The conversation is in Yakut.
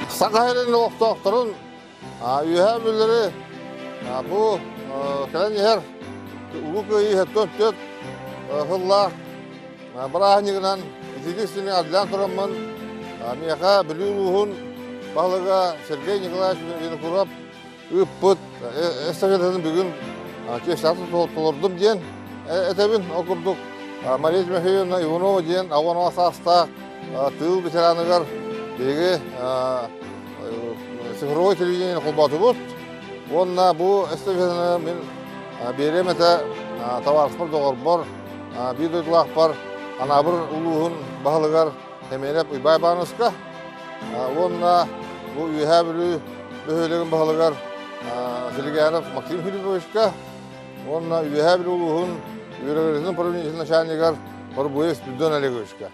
Саха сирин олохтоохторун Үөһээ Бүллэри бу кэлэн иһэр Улуу Кыайыы 74 сыллаах бырааһынньыгынан итиитик сини ардаан тураммын миэхэ Бүлүү улууһун баһылыга Сергей Николаевич Винокуров ыыппыт эстафетатын бүгүн чиэстээхтик толордум диэн этэбин. Ол курдук Мария Тимофеевна Иванова диэн 80 саастаах тыыл ветераныгар биһиги цифровой телевидение холбоотубут. Уонна бу эстафетаны мин биэриэм этэ табаарыспар, доҕорбор, биир дойдулаахпар Анаабыр улууһун баһылыгар Хэмиэнэп Уйбай Бааныска уонна бу Үөһээ Бүлүү бөһүөлэгин баһылыгар Силигянов Максим Филипповичка уонна Үөһээ Бүлүү улууһун үөрэҕириитин управлениетын начальнигар Борбуев Спиридон Олеговичка.